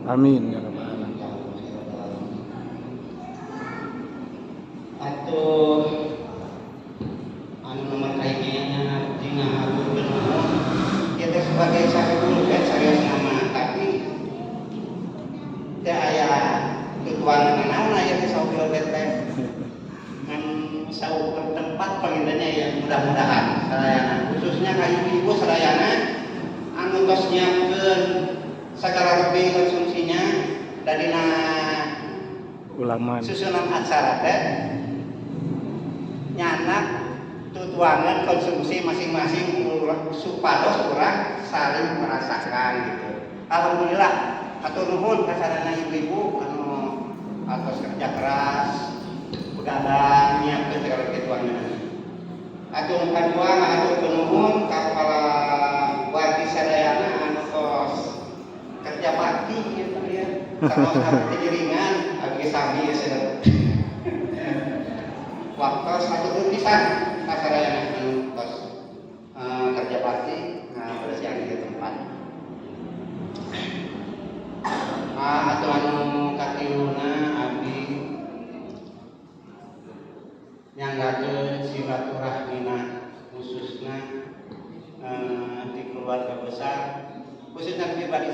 Amin ya rabbal alamin. Atuh anu nomor kahiji-nya dina haturkeun nuhun ieu teh sebagai sakitu kan serius nama, tapi teu aya tutuangan naon aya teh saukur teh ngan saukur tempat pangintennya ya. Mudah-mudahan sadayana, khususnya ka ibu-ibu sadayana anu tos nyiapkeun sagala rupi konsumsinya dadina Ulaman. Susunan acara teh nyanak tutuangan konsumsi masing-masing supados urang saling merasakan gitu. Alhamdulillah, hatur nuhun ka sadayana ibu-ibu anu atos kerja keras begadang nyiapkeun segala tutuangan. Atuh nu kadua, hatur nuhun ka kepala wargi sadayana anu tos kerja bakti gitu ya. Sama abdi jaringan, abdi sami ya sedang. Waktu satu pisan ka sadayana anu tos kerja bakti bersihan di tempat. Ah, atau anu katiluna, abdi nyanggakeun silaturahmina, khususna di keluarga besar, khususnya pribadi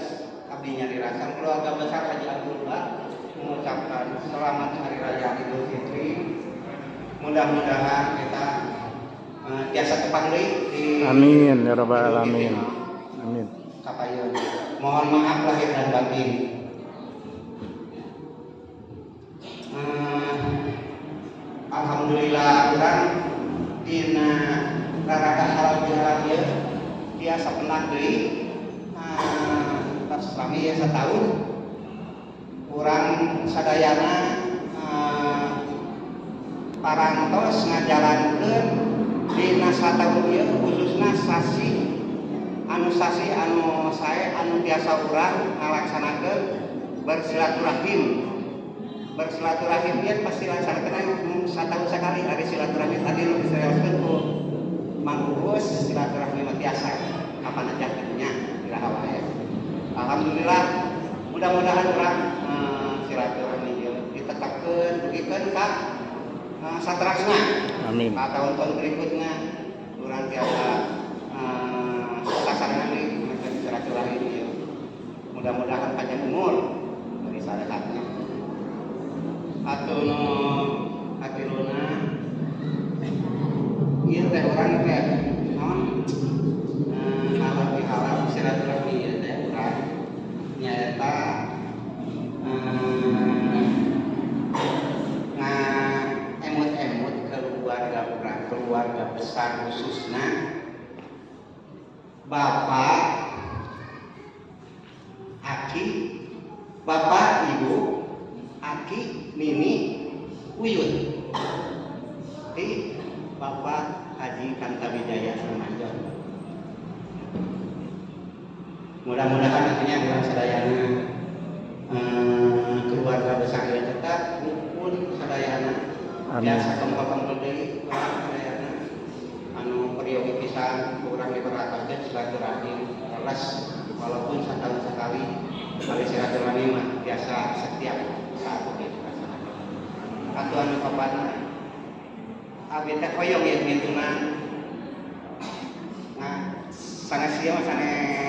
abdi nyarirasan keluarga besar Haji Abdullah mengucapkan selamat Hari Raya Idul Fitri. Mudah-mudahan kita tiasa tepang deui di Amin ya rabbal Idul Fitri. Alamin. Amin. Kapayun. Mohon maaf lahir dan batin. Alhamdulillah urang dina raraga halal bihalal ieu tiasa pendak deui. Tos lami ya setahun urang sadayana parantos ngajalankeun dina sataun ieu, khususna sasi anu sae anu biasa urang ngalaksanakeun bersilaturahim. Bersilaturahim ieu pasti laksanakeun satahun sekali. Ari silaturahmi tadi nu diserioskeun ku Mang Uus, silaturahmi mah tiasa kapan aja nya, iraha wae. Alhamdulillah, mudah-mudahan urang silaturahmi ieu ditetapkeun dugikeun ka saterasna. Amin. Ka tahun-tahun berikutnya urang tiasa sasarengan deui meken silaturahmi ieu. Mudah-mudahan panjang umur dari sarehatnya. Atuh nu katiluna, ieu teh urang teh naon halal bihalal silaturahmi ieu teh urang nyaeta nga emut-emut keluarga urang, keluarga besar, khususna bapak, aki, bapak, ibu, aki, nini, uyut di Bapak Haji Kantawijaya Sumanjo. Mudah-mudahan nantinya urang sadayana keluarga besar ieu tetap rukun sadayana. Amin. Biasa kempel-kempel deui urang sadayana anu peryogi pisan urang diperhatikan silaturahmi leres walaupun setahun sekali kali. Silaturahmi mah biasa setiap saat oge dilaksanakan. Atuh anu kapatna, abdi teh hoyong ieu ngitungan. Nah, sanes ieu mah sanes.